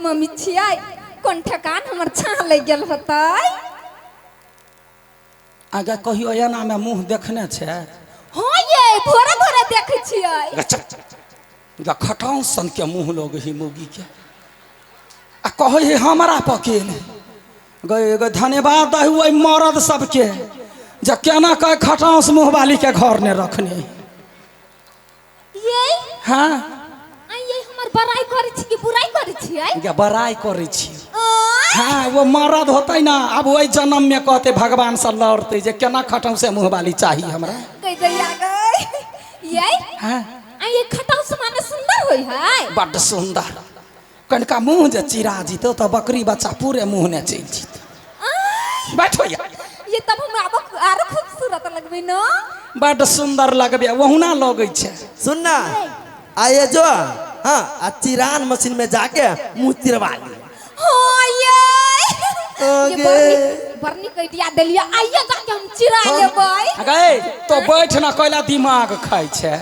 Mummy छियै, कोन ठेकान हमर छाह लागि गेल होतै। आगे कहियो एना में मुंह देखने छै? हाँ ये भोरे भोरे देखै छियै। गे खटाउं सन के मुंह लोग ही मौगी के आ कहै है हमरा पकेल गए गए। धन्यवाद दही ओहि मरद सबके जे केना कह खटाउस मुँह वाली के घर ने रखने। ये हाँ ये हमर बड़ाई करै छी कि बुराई करै छियै? गे बड़ाई करै छी। हाँ वो मरद होते ना अब वही जन्म में कहते भगवान से लड़ते जे केना खटाउस मुँह वाली चाहिए हमरा। गई दैया गई। ये हाँ ये खटाउस माने सुंदर होई है। बड्ड सुंदर। कनिका मुँह जे चिरा जीतो तो बकरी बच्चा पूरे मुँह ने चलि जीतो। बैठो या ये तब हम आब आरो खूबसूरत लगबे न। बड्ड सुंदर लगबे ओहुना लगै छै। सुन ना आइए जो हाँ आ चिरान मशीन में जाके मुँह चिरवा ली। हाँ ये बर्नी कटिया देलिए आइए जाके हम चिरा लेबै। गए तो बैठ ना कोइला दिमाग खाइ छै।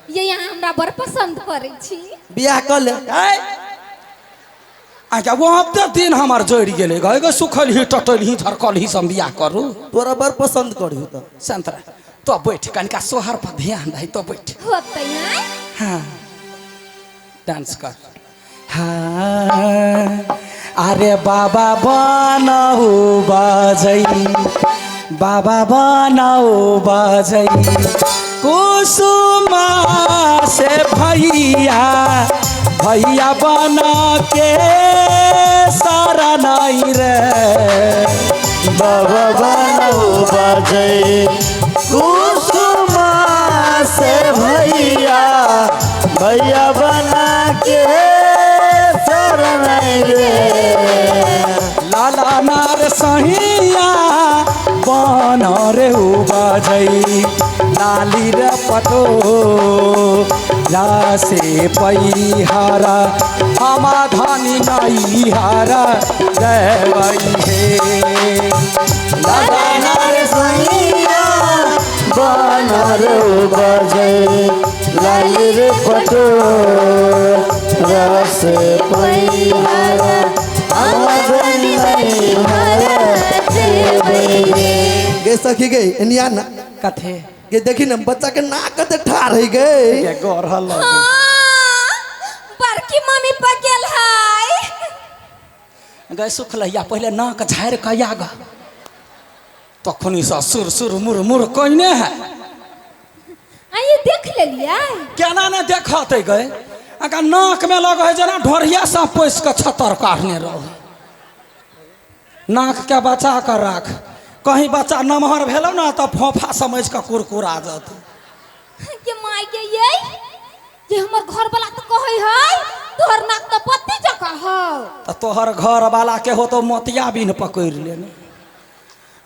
ये यहाँ हमरा बड़ पसंद पड़ै छी। बियाह कर ले। अच्छा वो हफ्ते दिन हमार जोड़ गेलै गए गए सुखल ही टटल ही झरकल ही सब बियाह करू। तोरा बड़ पसंद करू तो संतरा तो बैठ कनिका सोहर पर ध्यान दही तो बैठ होतै हैं। हाँ डांस कर। हाँ अरे बाबा बनाऊ बजै बाबा बनाऊ बजै कुसुमा से भैया भैया बना के सारा नहीं रे। बाबा बनाऊ बजै कुसुमा से भैया भैया बना के सारा नहीं रे। लाला नार सहिया बन रे बजै लाली रे पटो लासे पैहारा हमा धनी नहीं हारा जय हे। लाला नार सहिया बन रे बजै लाली रे पटो लासे पैहारा हमा धनी नहीं हारा जय। गे सखी गे एनिया ना कथे ये देखी ना बच्चा के नाक कते ठार है गए। ये गरहल लगे। हाँ बड़की मम्मी पकेल है। गए सुखलैया पहले नाक झाड़ के आग तखनी से सुर सुर मुर मुर कइने है। आइए देख लेलिए केना ने देखते गए अका नाक में लगे है जेना ढोरिया सांप पोसि के छतर काटने रह। नाक के बचा कर राख कहीं बच्चा नमहर भेलो ना तो फोफा समझ के कुरकुरा जत। के माय के ये हमर घर वाला तो कहै है तोहर नाक तो पत्ती जका हौ। त तोहर घर वाला के हो तो मोतिया बिन पकड़ लेने।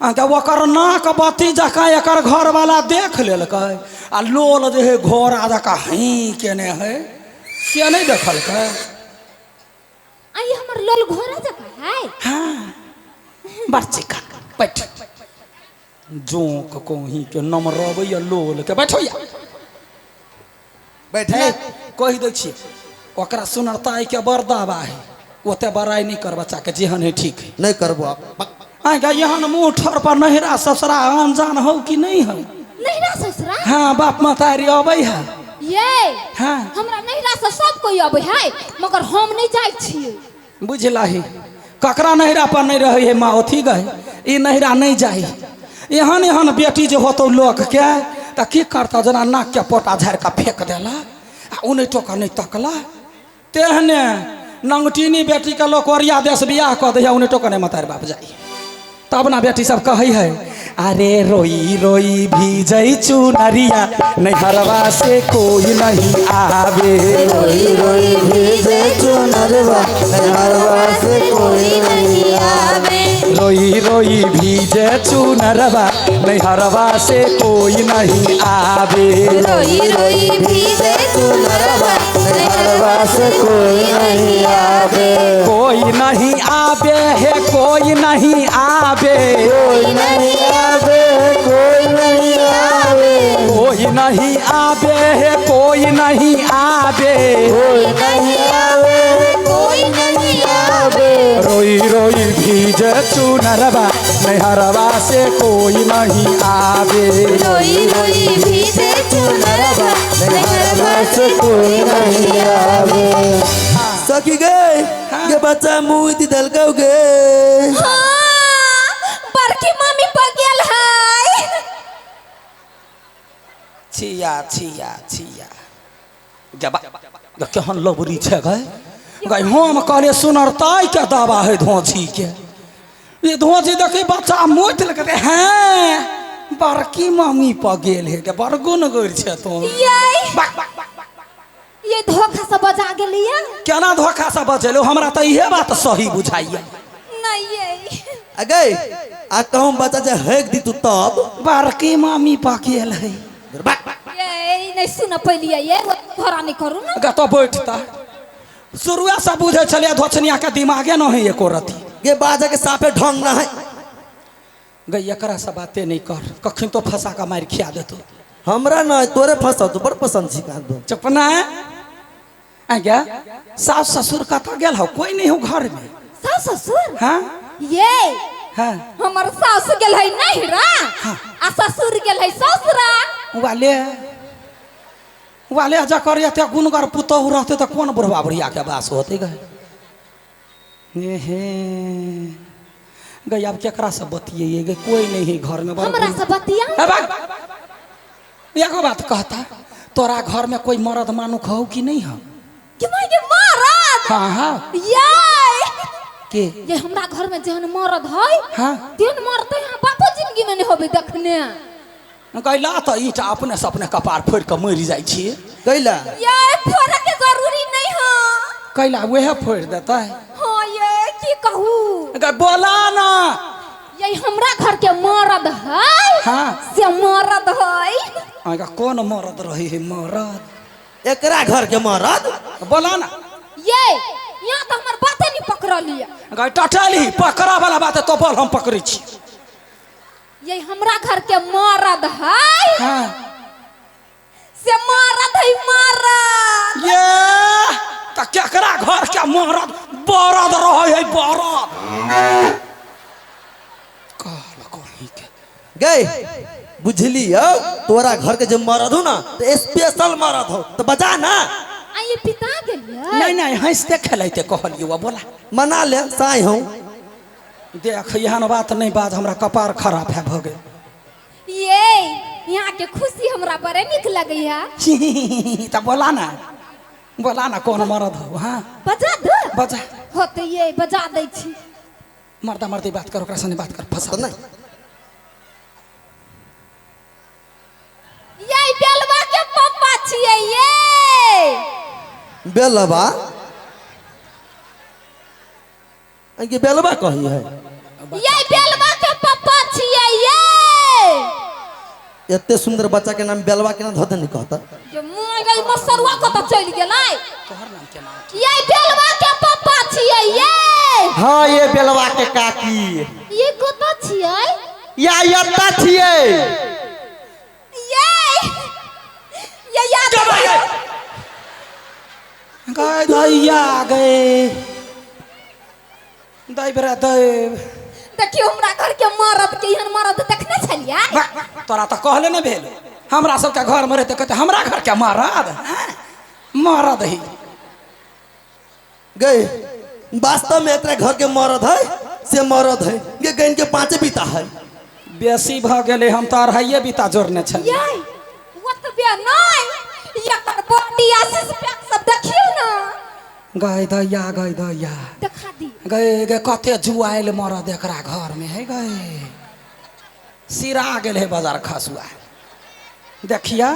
अहाँके ओकर नाक बत्ती जका एकर घर वाला देख लेलकै आ लोल जे है घोड़ा जका ही केने है से नहीं देखलकै। आई हमर लोल घोड़ा जका है। हाँ बड़ चिकन बैठ जोंक कोही के नमरबै लोल के बैठो या बैठे। कहि दै छियै ओकरा सुनरताई के बड़ दावा है ओते बड़ाई नहीं कर बच्चा के जेहन है ठीक है नहीं करबो आप। आगे एहन मुँह ठोर पर नहिरा ससुरा अनजान हो कि नहीं है? नहिरा ससुरा हाँ बाप महतारी अबै है ये। हाँ हमरा नहिरा से सब कोई अबै है मगर हम नहीं जाइ छियै। बुझलही ककरा नहिरा पर नहीं रहे है माँ अथी गए ई नहिरा नहीं जाइ। एहन एहन बेटी जे होतौ लोक के तऽ की करतौ जेना नाक के पोटा झाड़ि कऽ फेंक देला आ ओ नहि टोका नहि तकला तेहने नंगटीनी बेटी के लोक ओरिया देश बियाह कऽ दै है ओ नहि टोका नहि मतारि बाप जाइ। तब ना बेटी सब कहै है अरे रोई रोई भीजै चुनरिया नैहरवा से कोई नहीं आवे। रोई रोई भीजै चुनरवा नैहरवा से कोई नहीं आवे। रोई रोई भीजे चुनरवा नैहरवा से कोई नहीं आवे। रोई रोई भीजे चुनरवा नैहरवा से कोई नहीं आवे। कोई नहीं आवे है कोई नहीं आवे। कोई नहीं आवे कोई नहीं आवे। कोई नहीं आवे है कोई नहीं आवे। कोई नहीं आवे कोई नहीं आवे। चुनरवा नैहरवा से कोई नहीं आवे। रोई रोई भीजे चुनरवा नैहरवा से कोई नहीं आवे। सखी गए के बच्चा मुंह दी दलकाउ गे। हाँ, बड़की मम्मी पगेल है। छिया छिया छिया जब केहन लबरी छै गए गए हम कहलिए सुनरताई के दावा है धोची के, ये धोची देखी बच्चा मुँह लगते हैं बड़की मम्मी पगेल है के बड़ गुणगर छै तो। ये धोखा से बजा गेलिए। केना धोखा से बचेलो, हमरा तो इहे बात सही बुझाइया नहीं। ये अगे आ कहूं बच्चा जे हेक दी तू तब बड़की मम्मी पगेल है। ये नहीं सुन पलिए, ये घरा नहीं करू ना गा तो बैठता शुरुआ से बुझे छलिए धोचनिया के दिमागे न है एको रति गे बाजा के साफे ढंग ना है गई। एकरा से बातें नहीं कर, कखन तो फंसा के मार खिया देतो। हमरा ना तोरे फंसा तो बड़ पसंद छी का दो चुप ना आ गया। सास ससुर कत गेल हो, कोई नहीं हो घर में। सास ससुर? हां ये हां हमर सास गेल है नैहरा आ ससुर गेल है ससुरा। वाले वाले जकर एते गुणगर पुतहु रहते तो कौन बुढ़वा बुढ़िया के बास होते गए। हे गई अब केकरा से बतिये गए, कोई नहीं है घर में। हमरा से बतिया एगो बात कहता, तोरा घर में कोई मर्द मानुख हो कि नहीं हो? कि माय के मर्द? हाँ हाँ ये के ये हमरा घर में जेहन मर्द है। हाँ तेहन मर्द यहाँ बापो जिंदगी में नहीं होबे देखने। कैला तो ईटा अपने से अपने कपार फोड़ के मरि जाइ छियै। कैला ये फोड़े के जरूरी नहीं है, कैला वह फोड़ देता है। हाँ ये की कहू बोला ना ये हमरा घर के मर्द है। हाँ से मर्द है। आगा कौन मर्द रही है मर्द? एकरा घर के मर्द बोला ना। ये यहाँ तो हमर बाते नहीं पकड़लिए। गई टटली पकड़ा वाला बात तो बोल, हम पकड़ै छी। ये हमरा घर के मर्द है। हाँ से मर्द है मर्द। ये त केकरा घर के मर्द बरद रहे है बरद। कहल कहीं के गए बुझली हो तोरा घर के जो मर्द हो ना तो स्पेशल मर्द हो तो बजा ना। आ ये पिता गेलिए। नहीं नहीं हंसते खेलते कहलियो बोला मना ले साई हूं। देख एहन बात नहीं बाज, हमरा कपार खराब है भ गेल। ये यहाँ के खुशी हमरा बड़े निक लगे है। त बोला ना बोला ना कौन मर्द हो। हाँ बजा दो बजा हो तो ये बजा दै छी। मर्दा मर्दी बात कर, ओकरा संगे बात कर फंसा नहीं। ये बेलवा के पप्पा छियै। ये बेलवा के बेलवा कही है। ये बेलवा के पप्पा छियै। ये एते सुंदर बच्चा के नाम बेलवा के नाम धोते नहीं कहता। ये मुंह गई मसरुआ कत चल गेलै। तोहर नाम केना? ये बेलवा के पप्पा छियै। ये हां ये बेलवा के काकी। ये कत छियै? या यत्ता छियै। ये याद गए दैया गए दै बरा दै। देखियो हमरा घर के मर्द के एहन मर्द देखने छलियै। तोरा तो कहले ने भेल हमरा सबके घर में रहते कहते हमरा घर के मर्द मर्द ही गए। वास्तव में एकरा घर के मर्द है से मर्द है ये गन के पांचे बीता है। बेसी भ गेलै, हम तो अढ़ाइये बीता जोड़ने छलियै। ओतबे नहीं एकर बॉडी आशीष पैक सब देखियो ना। गए दैया गए दैया देखा दी गए गए कते जुआइल मरद एकरा घर में है गए सिरा गेल है बाजार खसुआ। देखिया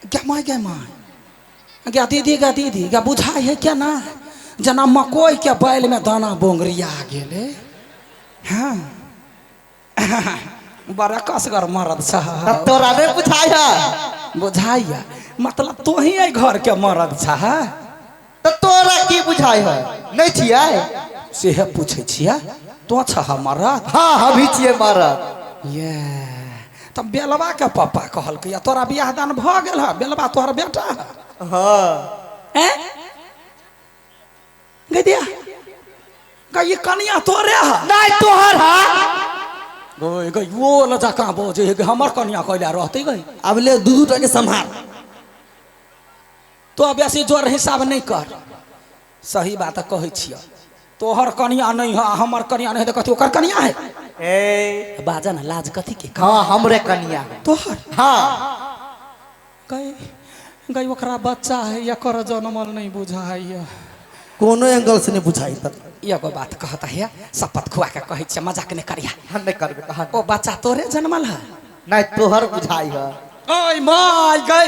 गे माय गे माय गे दीदी गे दीदी गे बुझाइ है क्या ना जना मकई के बैल में दाना बोंगरिया गेलै। हाँ बड़ा कसगर मरद छह। तोरा नहीं बुझाइ है? बुझाइया मतलब तोही एहि घर के मरद छह। तो तोरा की बुझाइ है? नहीं छियै सेहे पूछै छियै तो छह मरद? हाँ हम ही छियै मरद। ये तब बेलवा के पप्पा कहलकै तोरा बियाह दान भऽ गेल है? बेलवा तोहर बेटा है? हाँ हैं गई दिया गई कनिया तोरे है नहीं तोहर है गई गई वो ल जकाँ बजै है हमर कनिया कैला रहतै गई अब ले दू दू टा के सम्हार तो बेसी जोर हिसाब नहीं कर सही बात कहै छियै तोहर कनिया नहीं है हमर कनिया नहीं है तऽ कथी ओकर कनिया है ए बाजा ना लाज कथी के हाँ हमरे कनिया है तोहर हाँ गई गई ओकरा बच्चा है एकर जनमल नहीं बुझाइए कोनो एंगल से नहीं बुझाई तक एगो बात कहता है शपथ खुआ के कहै छियै मजाक नहीं करिया हम नहीं करबे कहा ओ बच्चा तोरे जनमल है नहीं तोहर बुझाई है ओय my गई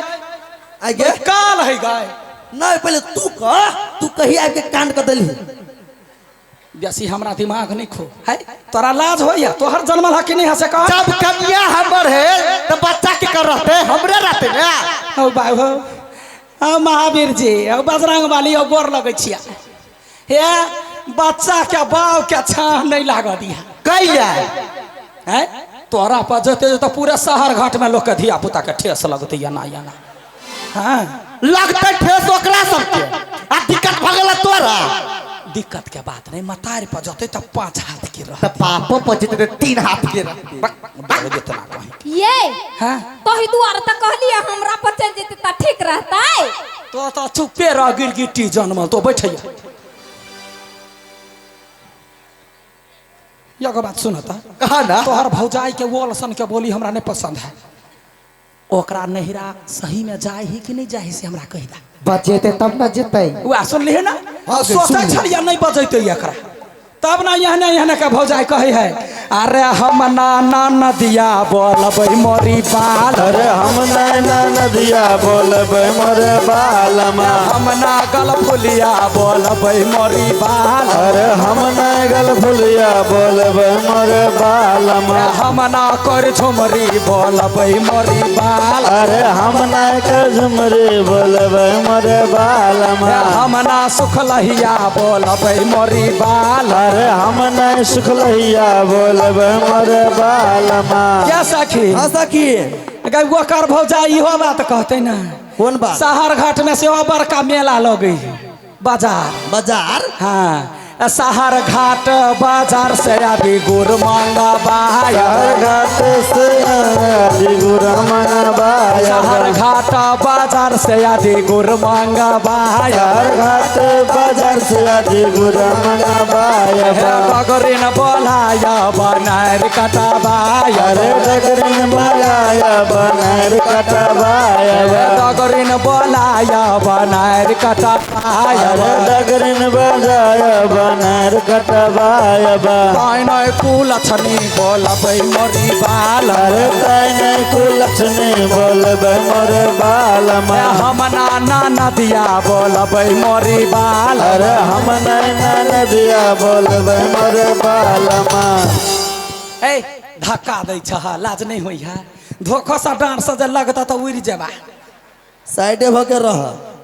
आ गे काल है गई नहीं पहले तू कह तू कही आबि के कांड कर देलही बेसी हमरा दिमाग नहीं खो है तोरा लाज होइया तोहर जनमल है कि नहीं है से कह जब कनिया हमर है तो बच्चा के कर रहते हमरे रहते ना ओ बाबू ओ महावीर जी ओ बजरंग वाली ओ गोर लगै छिया हे बच्चा के बाव के छाह नहीं लागऽ दिया कैला है तोरा पर जेते तऽ पूरा शहर घाट में लोग के धिया पुता के ठेस लगतै एना एना हाँ लगते ठेस ओकरा सबके आ दिक्कत भऽ गेल तोरा दिक्कत के बात नहीं मतार पर जते तऽ 5 हाथ के रह तऽ पापो पर जेते तऽ 3 हाथ के रहते इतना कहीं ये हाँ तही दुआरे तऽ कहलियै हमरा पर चलि जेतै तऽ ठीक रहतै तो तो चुप्पे रह गिरगिटी जनमल तो बैठैया एगो बात सुन त कहा ना तोहर भौजाई के बोल सन के बोली हमरा नहीं पसंद है ओकरा नहिरा सही में जाय ही कि नहीं जाय से हमरा कहि दा बचेते तब ना जेतै वएह सुनलिहे ना हाँ, सोचै सुनलियै। छलियै नहीं बजैते एकरा तब ना एहने एहने के भौजाई कहै है अरे हम नाना नदिया बोलबै मोरी बाल अरे हम नैना नदिया बोलबै मोरे बालमा हम ना गलफुलिया बोलबै मोरी बाल अरे हम नै गलफुलिया बोलबै मोरे बालमा हम ना कर झुमरी बोलबै मोरी बाल अरे हम नै कर झुमरी बोलबै मोरे बालमा हम ना सुखलहिया बोलबै मोरी बाल अरे हम नै सुखलहिया बोलबै मोरे बालमा क्या सखी हाँ सखी गई ओकर भौजाई इहो बात कहते ना कोन बात शहर घाट में सेहो बड़का मेला लगै है बाजार बाजार हाँ शहर घाट बाजार से आदि गुड़ मंगवाया शहर घाट से आदि गुड़ मंगवाया शहर घाट बाजार से आदि गुड़ मंगवाया शहर घाट बाजार से आदि गुड़ मंगवाया डगरिन बोलाया बनार कटवाया अरे डगरिन बोलाया बनार कटवाया डगरिन बोलाया बनार कटवाया अरे डगरिन बजाया बनार कटवाया तैं कुलछनी बोलबै मोरी बाल अरे तैं कुलक्षणी बोलबै मोरे बालमा हम नाना नदिया बोलबै मोरी बाल अरे हम नैना नदिया बोलबै मोरे बालमा ए धक्का दै छह लाज नहीं होइ है धोखो सँ डाँर सँ जे लगता तऽ उड़ि जेबा साइडे भऽ के रह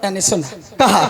एने सुन कहा